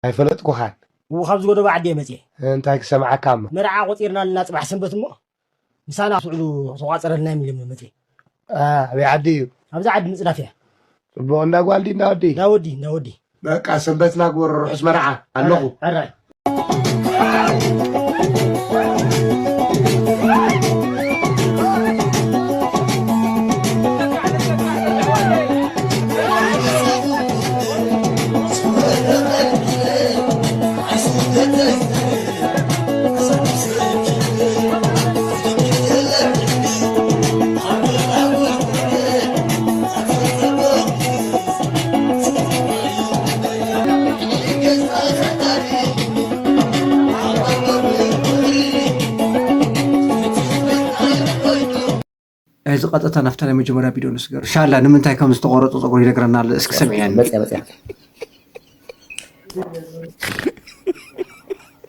ኣይፈለጥኩኻን። እው፣ ካብ ዝጎደቦ ዓዲ እየ መፅየ። እንታይ ክሰምዓካ እሞ? መርዓ ቆፂርና ኣለና ፅባሕ ሰንበት እሞ፣ ምሳና ክትውዕሉ ተቋፀረልና እዮም ኢሎም እዮም መፅየ። ኣ፣ ኣበይ ዓዲ እዩ? ኣብዚ ዓዲ ምፅዳፍ እያ። ፅቡቕ። እንዳ ጓል ድዩ እንዳ ወዲ? እንዳ ወዲ፣ እንዳ ወዲ። በቃ ሰንበት ናግበሮ ርሑስ መርዓ ኣለኹ። ሕራይ። እዚ ቀጥታ ናብታ ናይ መጀመርያ ቪድዮ ንስገር። ሻላ ንምንታይ ከም ዝተቆረጸ ጸጉሩ ይነግረና ኣሎ። እስኪ ሰምዕያ። መጽያ መጽያ።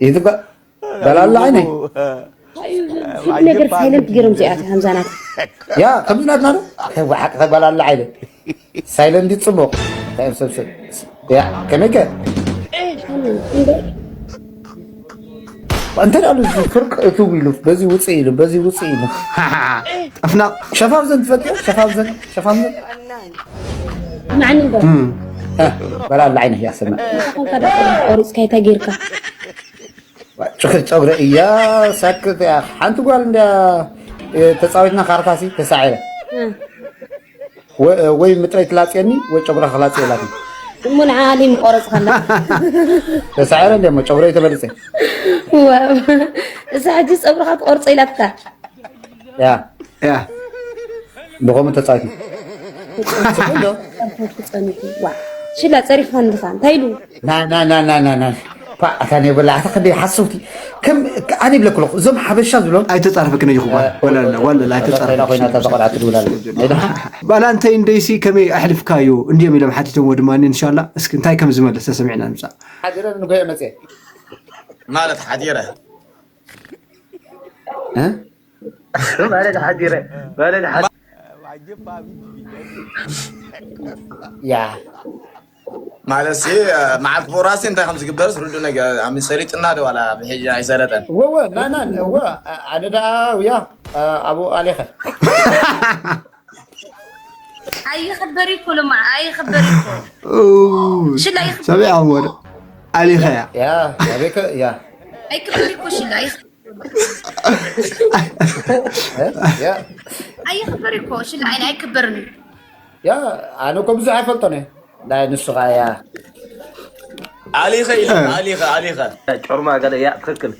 ይትባ በላላ ዓይነይ። ነገር ሳይለንት ገይሮም እዚኣት ሃምዛናት። ያ ከምዚ ናትና ዶ? ተባሓቅ ተባላላ ዓይነይ። ሳይለንት ጽቡቕ። ታይም ሰብስብ። ያ ከመይ ከ? እንደ እንተ ደኣ እዚ ፍርቅ እትው ኢሉ በዚ ውፅእ ኢሉ በዚ ውፅእ ኢሉ ጠፍናቕ ሸፋፍ ዘን ትፈልጥ ሸፋፍ ዘን ሸፋፍ ዘን ማዕኒ እንዶ በላላ ዓይነህ ያሰማ ኮንካ ደኣ ቆሪፅካ እንታይ ጌርካ ጭኽር ጨጉረ እያ ሳክት እያ ሓንቲ ጓል እንድያ ተፃዊትና ካርታሲ ተሳዒረ ወይ ምጥረይ ትላፅየኒ ወይ ጨጉራ ክላፅየ ኢላትኒ። እሞ ንዓ ሃሊም ቆረፅካላ። ተሳዒረ እንደ ጨጉረይ ተበሊፀ። እዛ ሕጂ ፀጉርካ ክቆርፀ ኢላትካ። ያ ያ ብኸምኡ ተፃዊትና። ሽላ ፀሪፍካ እንድኻ እንታይ ኢሉ? ናናናናናና ፓ ኣታ ናይ በላዕታ ክንደይ ሓሰውቲ ከም ኣነ ይብለኩ ኣለኹ እዞም ሓበሻ ዝብሎም ኣይተፃርፈክን እዩ ክጓል ወለላ ወለላ ኣይተፃርፈ ኮይና እታ ተቆልዓ ትድውል ኣለ ባላ እንታይ እንደይሲ ከመይ ኣሕልፍካዮ እንዲዮም ኢሎም ሓቲቶም ወድማኒ እንሻላ እስኪ እንታይ ከም ዝመለስ ተሰሚዕና ንምፃእ ሓዲረ ንጎየ መፅየ ማለት ሓዲረ ማለት ሓዲረ ማለት ሓዲረ ያ ማለት ሲ መዓልቲ ቦራሲ እንታይ ከም ዝግበርስ ርዱ ነገር ኣሚ ሰሊጥና ዶ ዋላ ብሕጂ ኣይሰለጠን ወወ ናናን እወ ኣነ ደኣ ውያ ኣብኡ ኣሌኸ ኣይኽበር እኮ ልማ ኣይኽበር እኮ ሽላ ይኽበር ሰሚዖም ወደ ኣሊኸ እያ ያ ኣቤከ ያ ኣይክበር እኮ ሽላ ይኽበር ኣይኽበር እኮ ሽላ ኣይነ ኣይክበርን እዩ ያ ኣነ እኮ ብዙሕ ኣይፈልጦን እየ ናይ ንስኻ እያ ኣሊኸ ኢለ ኣሊኸ ኣሊኸ ጮርማ ገለ እያ ትክክል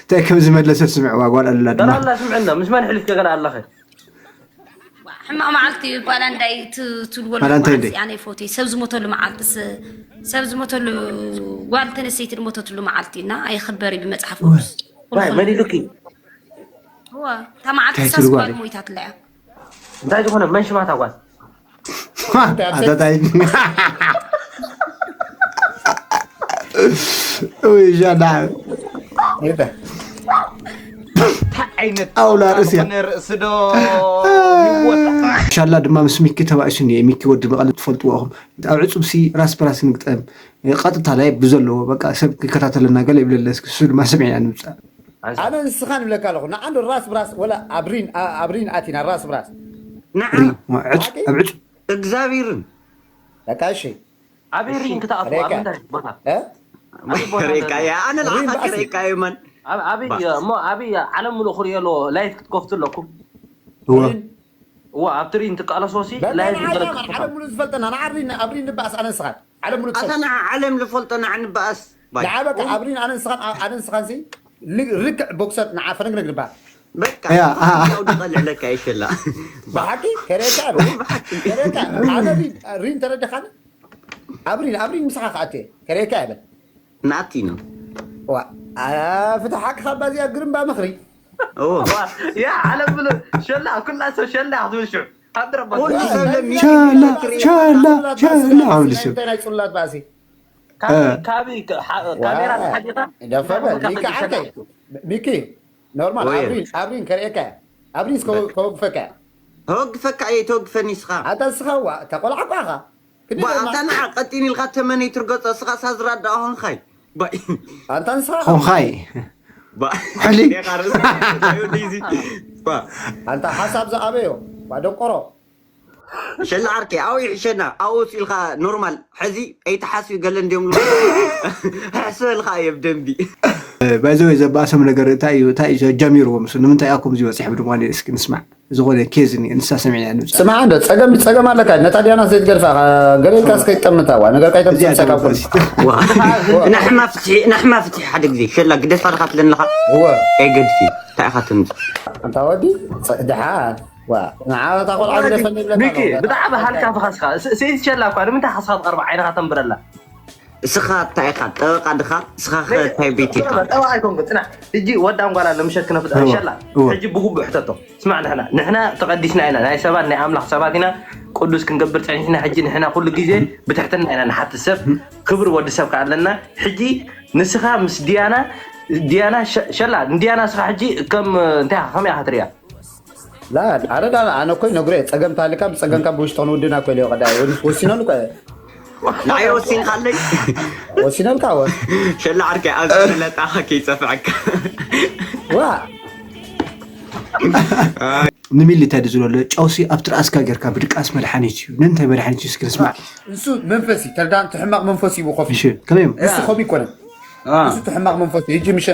እንታይ ከም ዝመለሰት ስምዕዋ ጓል ኣላ ድማ ስምዕና ምስ መን ሕሊፍከ ገለ ኣለኸ ሕማቕ መዓልቲ እዩ ጓል ኣንዳይ ትብልዎ ኣለኹ መዓልቲ እያ ናይ ፎቴ ሰብ ዝሞተሉ መዓልቲ ሰብ ዝሞተሉ ጓል ተነሰይቲ ዝሞተትሉ መዓልቲ እና ኣይኽበር እዩ ብመፅሓፍ ቅዱስ መን ኢሉኪ እዋ እታ መዓልቲ ሳስ ጓል ሞይታትላ እያ እንታይ ዝኾነ መን ሽማታ ጓል ኣታታይ ወይ ሻላ ይበ ኣውላ ርእስያ ሻላ ድማ ምስ ሚኪ ተባኢሱ እኒአ ሚኪ ወዲ መቐለ ትፈልጥዎ ኢኹም ኣብ ዕፁብ ሲ ራስ ብራስ ንግጠም ቀጥታ ላይ ብዘለዎ በቃ ሰብ ክከታተለና ገለ ይብለለ እስኪ እሱ ድማ ስምዒና ንምፃእ ኣነ ንስኻ ንብለካ ኣለኹ ንዓንዱ ራስ ብራስ ወላ ኣብሪን ኣብሪን ኣቲና ራስ ብራስ ኣብ ዕፁብ እግዚኣብሔርን በቃ እሺ ኣበይ ሪንግ ትኣትዋ ኣብ ምንታይ ቦታ ሪካ እያ ኣነ ንዓኻ ሪካ እዩ መን ኣበይ እሞ ኣበይ ዓለም ምሉእ ክሪኦ ኣለዎ ላይፍ ክትከፍቱ ኣለኩም እዋ ኣብቲ ሪን ትቃለሶ ሲ ላይፍ ዓለም ምሉእ ዝፈልጠና ንዓሪ ኣብ ሪን ንበኣስ ኣነ ንስኻን ዓለም ምሉእ ኣታ ንዓ ዓለም ዝፈልጠና ንበኣስ ንዓ በቃ ኣብ ሪን ኣነ ንስኻን ኣነ ንስኻን ሲ ርክዕ ቦክሰር ንዓ ፈነግነግ ንበሃል በቃ ድቐልዕለካ ይሸላ ብሓቂ ከሬካ ከሬካ ኣነ ሪን ተረድኻኒ ኣብሪን ኣብሪን ምሳኻ ክኣቱ እየ ከርእየካ እየ በል ንኣቲ ነው ፍትሓ ክኻባ እዚኣ ግርምባ ምኽሪ ያ ዓለም ብሎ ሸላ ኩላ ሰብ ሸላ ክትብል ሽዑ ሻላ ሻላ ሻላ ኣምልሱ ናይ ፅላት ባእሲ ካቢ ካሜራ ተሓዲኻ ሚኪ ዓርከይ ሚኪ ኖርማል ኣብሪን ኣብሪን ከርእየካ እያ ኣብሪን ከወግፈካ እያ ተወግፈካ እየ ተወግፈኒ ስኻ ኣታ ስኻ ዋ ተቆላዕቋኻ ባ ኣታ ንዓ ቀጢን ኢልካ ተመነይ ትርገጾ እስኻ ሳዝራዳ ኾንኻይ። ባ ኣንታ ንስኻ ኾንኻይ ባ ሕሊ። ዴኻ ርእስኻ ዲዚ። ባ ኣንታ ሓሳብ ዝኣበዮ ባ ደንቆሮ ሸላ ዓርከይ ኣው ይሕሸና ኣው ሲልካ ኖርማል ሕዚ ኣይተሓስቢ ገለ እንዲዮም ሕሰልካ እየ ብደንቢ ባይዘወይ ዘባእሶም ነገር እንታይ እዩ እንታይ እዩ ጀሚርዎም እሱ ንምንታይ ኣኩም እዚ በፂሕ ብድማኒ እስኪ ንስማዕ። ዝኾነ ኬዝ እኒአ ንሳ ሰሚዕና ንብፃ ስማዕ እንዶ ጸገም ጸገም ኣለካ ነታ ዲያና ዘይትገድፋ ገለ ኢልካ እስከ ይጠምታ ዋ ነገር ካይተም እዚኣ ሰካ ጀመርኩ። ናሕማ ፍትሒ ናሕማ ፍትሒ ሓደ ግዜ ሸላ ግደፋ ልካ ትለንለካ እወ ኣይገድፊ እንታይ ኢኻ ትምፅ ኣንታ ወዲ ጸ- ድሓን ዋ ንዓታ ቆልዓ ግደፈኒ ይብለካ ሚኪ ኣለዎ። ብጣዕሚ ሃልካ ፍኻስካ ስኢት ሸላ እኳ ንምንታይ ሓስኻ ትቐርባ ዓይንኻ ተንብረላ እስኻ እንታይ ኢኻ ጠበቃ ድኻ እስኻ ኸ እንታይ ቤት ኢኻ ጠባ ኣይኮንኩ ፅና ሕጂ ወዳም ጓላ ለምሸት ክነፍጥ እወ፣ ሸላ እወ። ሕጂ ብጉቡእ ሕተቶ ስማዕ ንሕና ንሕና ተቐዲስና ኢና ናይ ሰባት ናይ ኣምላኽ ሰባት ኢና ቅዱስ ክንገብር ፀኒሕና ሕጂ ንሕና ኩሉ ግዜ ብትሕትና ኢና ንሓትት ሰብ ክብሪ ወዲ ሰብ ከኣለና ሕጂ ንስኻ ምስ ዲያና ዲያና ሸ- ሸላ ንዲያና ስኻ ሕጂ ከም እንታይ ኢኻ ከመይ ኢኻ ትሪያ ላ ኣረ ዳ ኣነ ኮይ ነግሮ እየ ጸገም ታልካ ብጸገምካ ብውሽጢ ክንውድና ኮይ ለዮ ቀዳ ወሲነሉ ኮ ንዓይ ወሲንካለይ ወሲነልካ ወ ሸላ ዓርከይ ኣብዚ ለጣኻ ከይፀፍዐካ ዋ ንሚሊ እንታይ ድዝሎ ኣሎ ጨውሲ ኣብ ትርኣስካ ጌርካ ብድቃስ መድሓኒት እዩ። ንምንታይ መድሓኒት እዩ እስኪ ንስማዕ። እሱ መንፈስ እዩ ተርዳን ትሕማቕ መንፈስ እዩ ኮፍ እሺ ከመይ እዮም? እሱ ኮም ይኮነ እሱ ትሕማቕ መንፈስ እዩ። ህጂ ምሸ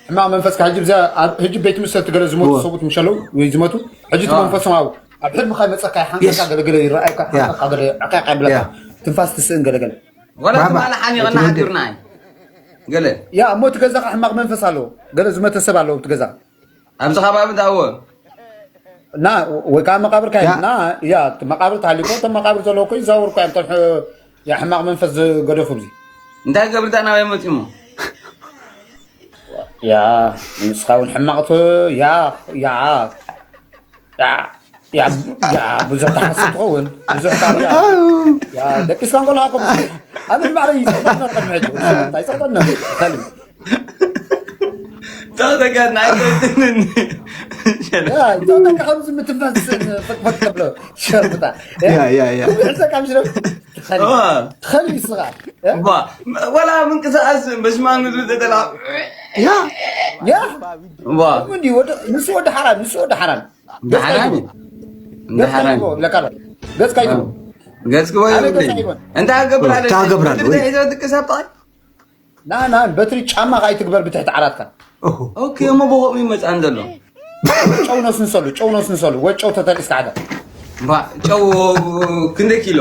ሕማቕ መንፈስካ ሕጂ ብዛ ኣብ ሕጂ ቤት ምሰ ትገለ ዝሞቱ እወ። ሰቡት ምሸለው ወይ ዝመቱ ሕጂ እቲ መንፈሶም ኣብ ኣብ ሕልምኻ ይመፀካ ሓንካ ገለገለ ይረኣየካ ሓንካ ገለ ዕቃቃ ይብለካ ያ። ትንፋስ ትስእን ገለገለ ወላ ባባ፣ ትማሊ ሓኒቕና እቲ ወዲ- ሓዲርና እዩ ገለ ያ እሞ እቲ ገዛኻ ሕማቕ መንፈስ ኣለዎ። ገለ ዝመተ ሰብ ኣለዎ እቲ ገዛ ኣብዚ ከባቢ ዳዎ እና ወይ ከዓ መቃብር ካይ ያ። እና ያ እቲ መቃብር ተሃሊኮ እቶም መቃብር ዘለዎ ኮ ይዛወር ኮ እንተ ያ ሕማቕ መንፈስ ዝገደፉ ብዚ እንታይ ገብርታ ናበይ መፂሞ ያ ንስኻ እውን ሕማቕ ት ያ ያ ያ ያ ያ ብዙሕ ትሓስብ ትኸውን ብዙሕ ካብ ያ ያ ደቂስካ እንከለኻ ከምኡ ኣነ ማዕረ ይፀቕጠና ቅድሚ ሕጂ እንታይ ይፀቕጠና ካልእ ተኸተካ ናይ ያ ይፀቕጠካ ከምዚ ምትንፋስ ፈጥፈጥ ተብሎ ሸርፍታ ያ ያ ያ ሕሰካ ምሽ ትኸሊ ንስኻ ወላ ምንቅስቃስ በሽማኑ ተጠላ ያ ያ ዋ እንዲ ወደ ንሱ ወደ ሓራም ንሱ ወደ ሓራም ዳሓራን ዳሓራን ለካ ገጽካ ይትቦ ገጽ ክቦ ኣነ ይብለኝ ገጽ ኣይኮን። እንታይ ገብራለ እንታይ ገብራለ ወይ? ሒዞ ድቅስ ኣብጣ ና ና በትሪ ጫማ ካይትግበር ብትሕቲ ዓራትካ ኦሆ። ኦኬ እሞ ብኸምኡ ይመፅኣን ዘሎ ጨው ነስንሰሉ ጨው ነስንሰሉ ወይ ጨው ተተልስካ ሓደ ባ ጨው ክንደይ ኪሎ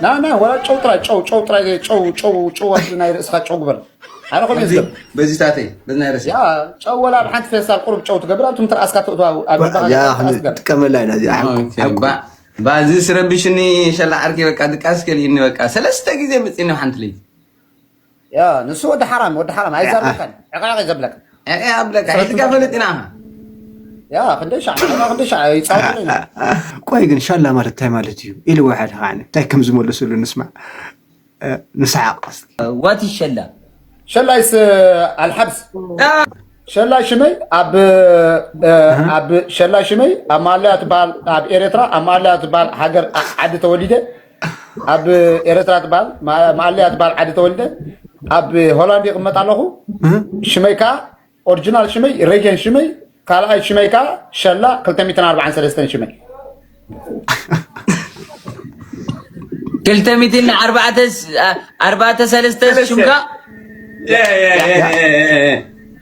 ና ና ወላ ጨው ጥራይ ጨው ጨው ጥራይ ጨው ጨው ጨው ናይ ርእስካ ጨው ግበር ኣነ ኮም ዝገብ በዚታተይ በዚ ናይ ረሲ ያ ጨው ወላ ኣብ ሓንቲ ፌስታል ቁሩብ ጨው ትገብር ኣብቱም ትርኣስካ ትእቱ ኣብ ያ ክንጥቀመላ ኢና እዚኣ ሓንኩ ሓንኩ ባዚ ስረብሽኒ ሸላ ዓርኪ በቃ ድቃስ ከልእኒ በቃ ሰለስተ ግዜ መፅኒ ሓንቲ ለይቲ ያ ንሱ ወዲ ሓራም ወዲ ሓራም ኣይዛረብካን ዕቃቂ ዘብለካ ያ ብለካ ሕዝጋ ፈለጥ ኢና ያ ክንደይ ሻዕ ዕቃ ክንደይ ሻዕ ይፃወት ቆይ ግን ሻላ ማለት እንታይ ማለት እዩ ኢልዎ ሓደ ከዓ እንታይ ከም ዝመለስሉ ንስማዕ ንስሓቅ ዋት ይሸላ ሸላይስ ኣልሓብስ ሸላይ ሽመይ ኣብ ኣብ ሸላይ ሽመይ ኣብ ማለያ ትበሃል ኣብ ኤርትራ ኣብ ማለያ ትበሃል ሃገር ዓዲ ተወሊደ ኣብ ኤርትራ ትበሃል ማለያ ትበሃል ዓዲ ተወሊደ ኣብ ሆላንድ ይቕመጥ ኣለኹ ሽመይ ከዓ ኦሪጂናል ሽመይ ሬጌን ሽመይ ካልኣይ ሽመይ ከዓ ሸላ ክልተ ሚእትን ኣርባዓን ሰለስተን ሽመይ ክልተ ሚእትን ኣርባዕተ ኣርባዕተ ሰለስተ ሽምካ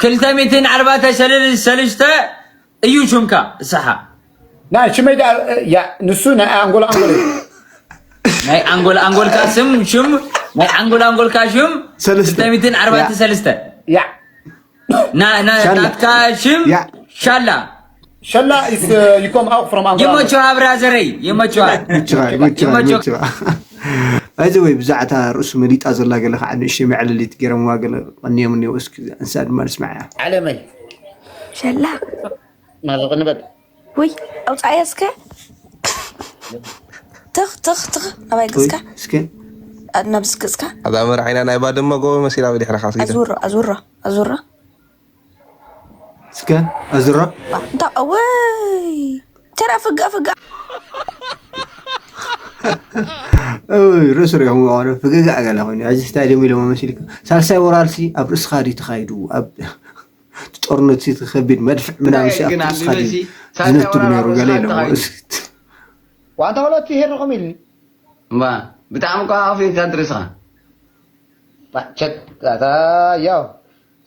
ክልተ ሚእትን ኣርባዕተ ሰለስተ እዩ ሽምካ እሳሓ ናይ ሽመይ ደኣ ያ ንሱ ናይ ኣንጎላ ኣንጎላ እዩ ናይ ኣንጎል ኣንጎልካ ስም ሽም ናይ ኣንጎል ኣንጎልካ ሽም ሰለስተ። ክልተ ሚእትን ኣርባዕተ ሰለስተ ያ ና ና ሻላ። ናትካ ሽም ያ። ሻላ ሸላ is you come out from ኣንጎላ ይመችዋ ብራዘረይ ይመችዋ ምችዋ ምችዋ ይመችዋ። ምችዋ እዚ ወይ ብዛዕታ ርእሱ መሊጣ ዘላ ገለ ከዓ ንእሽተይ መዕለሊት ገይሮምዋ ገለ ቀኒዮም እኒው እስኪ እንሳ ድማ ንስማዕ እያ ዓለመይ ሸላ ማለት ንበል ውይ ኣውፃእያ እስከ ትኽ ትኽ ትኽ ኣባይ ገፅካ እስኪ ናብ ዝገፅካ ኣዛ መርዓይና ናይ ባድመ ጎቦ መሲላ ብድሕርኻ ስጊደ ኣዙሮ ኣዙሮ ኣዙሮ እስከ ኣዝሮ እንታይ ወይ ተራ ፍጋ ፍጋ ርእሱ ሪኦም ዋዕሮ ፍገጋዕ ገለ ኮይኑ፣ ሕዚ ስታድዮም ኢሎም መሲልካ። ሳልሳይ ወራርሲ ኣብ ርእስኻ ድዩ ተኻይዱ? ኣብ እቲ ጦርነት እቲ ከቢድ መድፍዕ ምናምን ሲ ኣብ ግን ኣብ ርእስኻ ድዩ ቢቢሲ ሳልሳይ ዝነትብ ወራር ነይሩ? ኣብ ገለ ርእስኻ ኢሎም። ተኻይዱ። እስኪ ዋንታ ወለቲ ሄርኹም ኢልኒ። እምባ፣ ብጣዕሚ እኮ ኣኽፊእካ ድሪስኻ። ቸክ፣ ኣታ፣ ያው፣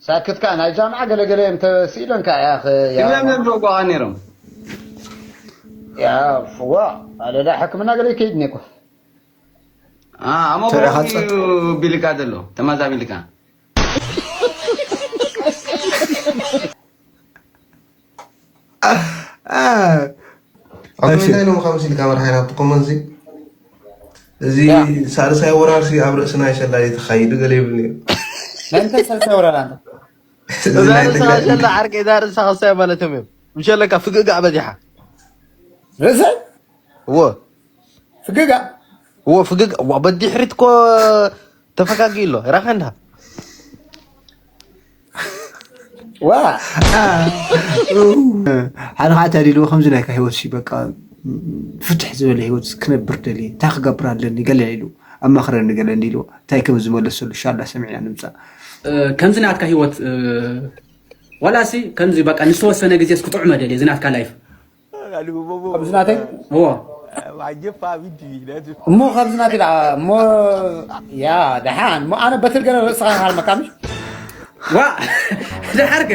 ሳክትካ ናይ ጃምዓ ገለገለ እዮም ተስኢሎንካ፣ ያኽ፣ ያው። ክብሎም እዮም ዝወቅዑኻ ነይሮም። ያው፣ ፍዋ፣ ኣለዳ ሕክምና ገለ ይከይድ እኔ እኮ። አ፣ ኣሞ ተረኻ ብኡ ጸጥ። ቢልካ ዘሎ፣ ተማዛቢልካ። አ፣ ኣቶም እሺ። እንታይ ኢሎም ካብ ሲልካ መርሓይ ናብቲ ኮመንት እዚ? እዚ ያ። ሳልሳይ ወራርሲ ኣብ ርእስና ይሸላ እዩ ተኻይዱ ገለ ይብል ነይሩ። መን እንታይ ሳልሳይ ወራር ኣንተ? እዚ እዛ ናይ ርእስኻ ትግራይ ሸላ ዓርከይ፣ እዛ ርእስኻ ክሳይ ማለቶም እዮም። ምሸለካ ፍግእጋዕ በዚሓ። ርእሰይ? እዎ። ፍግእጋዕ? እዎ፣ ፍግእጋዕ። ዋ፣ በድሕሪት እኮ ተፈጋጊ ኣሎ። ራኻ እንዳ። ዋ። ሓደ ከዓ እንታይ ኢልዎ፣ ከምዚ ናይካ ህይወት ሲ በቃ ፍትሕ ዝበለ ህይወት ክነብር ደልየ፣ እንታይ ክገብር ኣለኒ ገለ ኢሉ፣ ኣማኽረኒ ገለ እንዲልዎ፣ እንታይ ከም ዝመለሰሉ ሻላ ሰሚዕና ንምፃእ። እ፣ ከምዚ ናትካ ህይወት፣ እ፣ ዋላ ሲ ከምዚ በቃ ንዝተወሰነ ግዜ እስክጥዕመ ደልየ፣ እዚ ናትካ ላይፍ። ኣብዚ ናተይ? እዎ። እሞ ካብዚ ናተይ ደኣ፣ እሞ ያ፣ ደሓን፣ እሞ ኣነ በትር ገለ ርእስኻ ይሃርመካ፣ ምሽ? ዋ፣ ደሓርከ?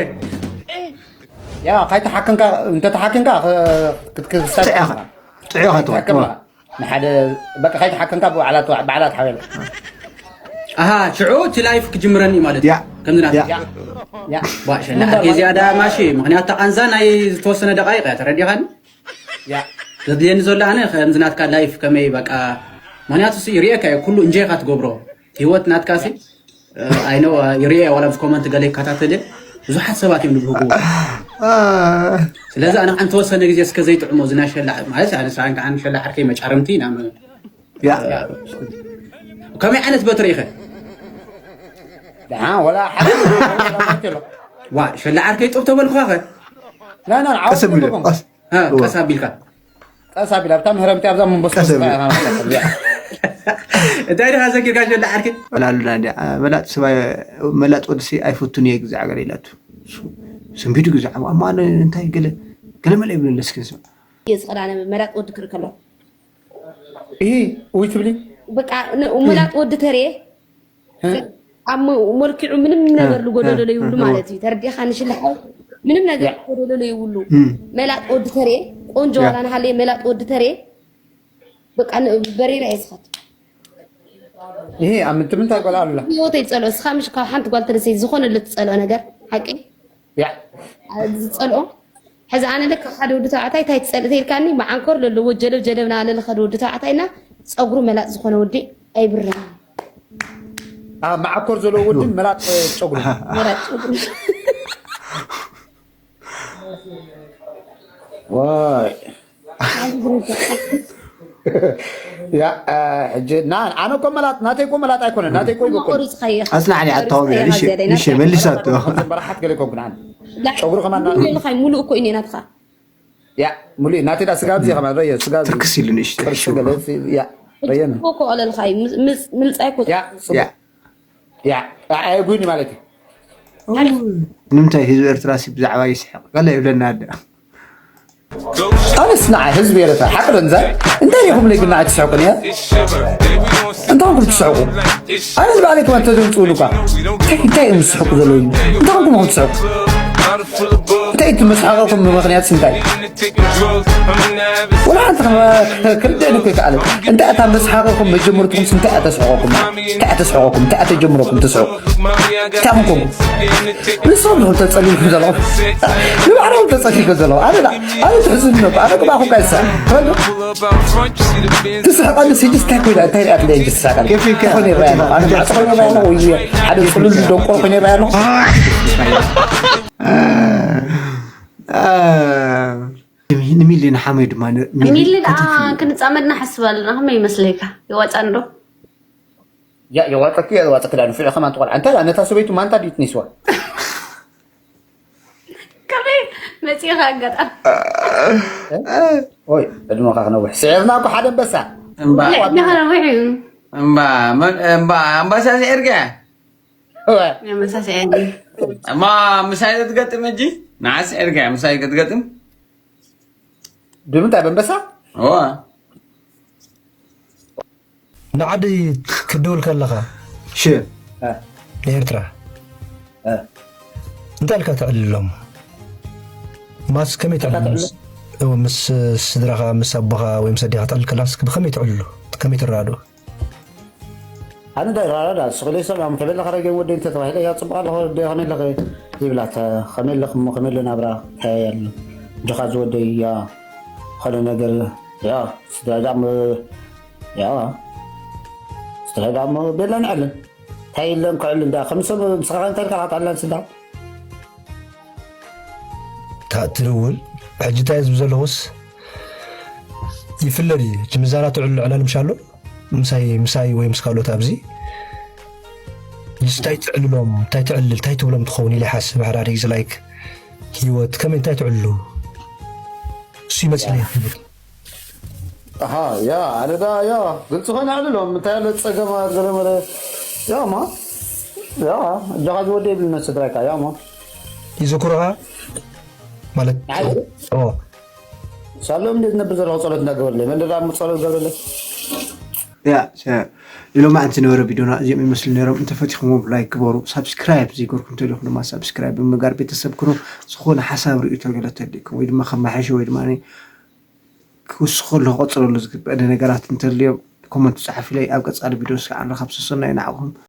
ያ፣ ካይተሓከምካ፣ እንተተሓከምካ፣ ክ-፣ ክት-፣ ክት-፣ ጥዑኻ፣ ጥዑኻ ትኾን። ክትሓከም ኢኻ። ንሓደ፣ በቃ፣ ካይተሓከምካ ብባዕላት፣ ባዕላት ሓበል። ኣሃ፣ ሽዑ እቲ ላይፍ ክጅምረኒ ማለት እዩ። ያ። ከምዚ ናት-፣ ያ። ያ። ያ። ባ፣ ሸላ፣ ሓቂ እዚኣ ደኣ ማሺ፣ ምኽንያቱ፣ እታ ቃንዛ ናይ ዝተወሰነ ደቃይቕ እያ፣ ተረዲኻኒ? ያ። ዘድልየኒ ዘሎ ኣነ ከምዚ ናትካ ላይፍ ከመይ በቃ፣ ምኽንያቱ ሲ ይርእየካ እየ፣ ኩሉ እንጀኻ ትገብሮ ህይወት ናትካ ሲ፣ እ፣ ኣይ ኖ፣ እ፣ ይርእየ ዋላ ኣብዚ ኮመንት ገለ ይከታተል እየ። ብዙሓት ሰባት እዮም ዝብህጉ። አ። ስለዚ ኣነ ሓንቲ ተወሰነ ግዜ እስከ ዘይጥዕሞ እዚ ናይ ሸላ፣ ማለት ኣነ ስራን ከዓን ሸላ ዓርከይ መጫረምቲ ኢና መ-፣ ያ። እ፣ ከመይ ዓይነት በትሪ ኢኸ? ደሓ፣ ወላ ሓደ ዋ፣ ሸላ ዓርከይ ጡብ ተበልኩኻ ኸ? ላ፣ ላ፣ ዓወት ቀስ ብሎ፣ ይብልኩም። ቀስ። እ፣ እዋ። ቀስ ኣቢልካ። ቀስ ኣቢላ፣ ኣብታ ምህረምቲ ኣብዛ መንበስበስ ቀስ ኣቢላ። ኢኻ፣ ኢኻ፣ ኢኻ። እንታይ ዲኻ ዘኪርካ ዘሎ ዓርኪ? ወላ ኣሉላ እንድያ፣ መላጥ ሰብኣይ፣ መላጥ ወዲ ሲ ኣይፈቱን እየ ግዛዕ ገለ ኢላቱ። ሱ-፣ ስንቢዱ ግዛዕ፣ ኣማ፣ ኣማ፣ እንታይ ገለ፣ ገለ መለ ይብለለ እስኪ ንስማ። እየ ዝኸዳ፣ ኣነ መላጥ ወዲ ክርኢ ከሎ። እሂ፣ ውይ ትብሊ? በቃ፣ ን-፣ መላጥ ወዲ ተሬ፣ እ? ኣብ መ-፣ መልክዑ ምንም ነገር እ፣ ዝጎደሎ እ፣ ዘይብሉ እ፣ ማለት እዩ። ተረዲእኻ? ንሽላሓይ ምንም ነገር ያ። ዝጎደሎ ዘይብሉ። እም። መላጥ ወዲ ተሬ፣ ቆንጆ ያ። ዋላ ንሃለየ መላጥ ወዲ ተሬ፣ በቃ ን-፣ በሬራ እየ ዝኸድ። ይሄ ኣብ ምንታይ ቆልዓ ኣሉላ? ህይወተይ ዝጸልኦ፣ እስኻ ምሽ ካብ ሓንቲ ጓል ተነስተይቲ ዝኾነ ለትጸልኦ ነገር፣ ሓቂ? ያ። ዝጸልኦ። ሕዚ ኣነ ልክ ሓደ ወዲ ተባዕታይ እንታይ ትጸልእ ተይልካኒ፣ መዓንኮር ለለዎ ጀለብ ጀለብ ናበለ ልኸድ ወዲ ተባዕታይና ጸጉሩ መላጥ ዝኾነ ወዲ ኣይብረን። ኣብ መዓኮር ዘለዎ ወዲ መላጥ ጸጉሩ። መላጥ ጸጉሩ። ዋይ። ያ፣ እ፣ ሕጂ ና-፣ ኣነ እኮ መላጥ፣ ናተይ እኮ መላጥ ኣይኮነን፣ ናተይ እኮ ይበቁል። ቆሪጽካዮ። ኣጽናዕኒ ኣታዊ ቆሪጽካዮ እሺ፣ ዝያዳ እሺ፣ ናትካ። መልሳቶ። በረሓት ገለ ይኮንኩን ኣነ። ላ-፣ ጸጉሪ ከማን ና-፣ ሙሉ ኢልካይ፣ ሙሉ እኮ እዩ ናትካ። ያ፣ ሙሉ ናተይ ዳ ስጋ ኣብዚ ከማን ረየ፣ ስጋ ኣብዚ። ትርክስ ኢሉ ንእሽተይ፣ ቅርሺ ሽው። ገለ፣ ያ፣ ረየን። እኮ እኮ ኣለልካይ፣ ምስ-፣ ምስ-፣ ምልጻይ እኮ ያ፣ ጽቡቅ። ያ። ያ፣ ኣየጉኒ ማለት እዩ። ንምንታይ ህዝቢ ኤርትራ ሲ ብዛዕባ ይስሕቕ? ገለ ይብለና ኣደ። ኣነስ ንዓይ ህዝቢ ኤርትራ ሓቂ ዶ ንዛር? እንታይ ኢኹም ለይ ግን ንዓይ ትስሕቁኒ እያ? እንታይ ኢኹም ትስሕቁ? ኣነ ንባዕለይ ከማን ተዘምጽኡኒ እኳ። እንታይ፣ እንታይ እዮም ዝስሕቁ ዘለዉ? እንታይ ኢኹም ትስሕቁ? እንታይ እቲ መስሓቕኩም ብምኽንያት እንታይ? ወላ ሓንቲ ከ-፣ ክርድእኒ እኮ ይከኣል። እንታይ እታ መስሓቕኩም መጀመርትኩም እንታይ እያ ተስሕቐኩም? እንታይ እያ ተስሕቐኩም? እንታይ እያ ተጀምረኩም ትስሕቁ? እንታይ ኮንኩም? ንስኹም ኢኹም ተጸሊልኩም ዘለኹም። ንባዕልኹም ተጸሊልኩም ዘለኹም። ኣነ ዳ-፣ ኣነ ትሕዝኒ ነበር። ኣነ ክባኹም ጋይሳ። ትፈልጡ? ትስሕቀኒ ስጅስ እንታይ ኮይና? እንታይ ሪኣት ለይ ትስሕቀኒ? ከፊ ከ-፣ እንታይ ኮይነ ይረኣያ ኣለኹ? ኣነ ማዕጾ ኮይነ ይረኣያ ኣለኹ? ወይ ሓደ ጽሉል ደንቆሮ ኮይነ ይረኣያ ኣለኹ? አ፣ አ፣ ንሚሊ ንሓመይ ድማ ን-፣ ሚሊ ሚሊ ደኣ ከተፊኡ። ክንጻመድ ንሓስብ ኣለና። ከመይ ይመስለካ? ይዋጻን ዶ? ያ፣ የዋጸኪ፣ የዋጸኪ ዳ ንፍዕ ከማን ትቆልዓ። እንታይ ነታ ሰበይቱ ማንታ ድዩ ትኒስዋ? ከመይ መጺኻ ኣጋጣሚ? ኦይ፣ ዕድመኻ ክነውሕ። ስዒርና እኮ ሓደ ኣንበሳ። እምባ ንኸረዊሕ እዩ እምባ መን- እምባ ኣምባሳ ስዒርካ እወ። እማ ምሳይ ክትገጥም እጂ ንዓ ስዒርካ ምሳይ ክትገጥም ብምንታይ በንበሳ እዋ ንዓዲ ክትድውል ከለኻ ሽር ንኤርትራ እንታይ ኢልካ ተዕልሎም? ማስ ከመይ ተዕልሎም? እወ፣ ምስ ስድራኻ፣ ምስ ኣቦኻ ወይ ምስ ኣዴኻ ተዕልል ከላስ ብኸመይ ተዕልሉ? ከመይ ትረዳድኡ? ኣነ እንታይ ራራዳ ስቕለ ሰብ ኣም ከመይ ለኸ ረገም ወደ እንተ ተባሂለ ያ ጽቡቕ ኣለኸ ወደ ኸመይ ለኸ ይብላ ከመይ ለኽ እሞ ከመይ ለናብራ ታያሉ ጀኻ ዝወደይ ያ ኸለ ነገር ያ ስድራዳ ያ ስድራዳ እሞ ቤላ ንዕልን እንታይ ኢለን ክዕል እንዳ ከም ሰብ ምሳኻ እንታይ ልካ ላትዓላን ስዳ ትድውል ሕጂ እንታይ ዝብ ዘለኹስ ይፍለድ እዩ። እቲ ምዛና ትዕልሉ ዕላል ምሽ ኣሎ ምሳይ ምሳይ ወይ ምስ ካልኦት ኣብዚ ንስ እንታይ ትዕልሎም እንታይ ትዕልል እንታይ ትብሎም ትኸውን ኢለ ይሓስብ። ሓደ ሓደ ግዜ ላይክ ህይወት ከመይ እንታይ ትዕልሉ እሱ ይመስለኝ። ኣሃ ያ ኣነ ዳ ያ ግልፂ ኾይነ ኣዕልሎም እንታይ ያለ ፀገም ገለመለ ያ ማ ያ እጃኻ ዝወደ ይብልነት ስድራይካ ያ ማ ይዝክሩኻ ማለት ንዓይ ኦ ሳሎም እንዴት ነብር ዘለኹ ፀሎት እንዳገበርለ መን ዳ ጸሎት ገብርለይ ያ ኢሎም ኣንቲ ነበረ ቪድዮና እዚኦም ይመስሉ ነሮም። እንተፈቲኹምዎም ላይክ ግበሩ። ሳብስክራይብ ዘይገርኩም እንተሊኹም ድማ ሳብስክራይብ ብምጋር ቤተሰብ ክኑ። ዝኾነ ሓሳብ ርእቶ ገለ ተሊኩም ወይ ድማ ከመሓሸ ወይ ድማ ክውስኸሉ ክቐፅለሉ ዝግበአኒ ነገራት እንተልዮም ኮመንት ፃሓፊለይ። ኣብ ቀፃሊ ቪድዮ ስከ ዓለ ካብ ሰሰና ይናዕኹም።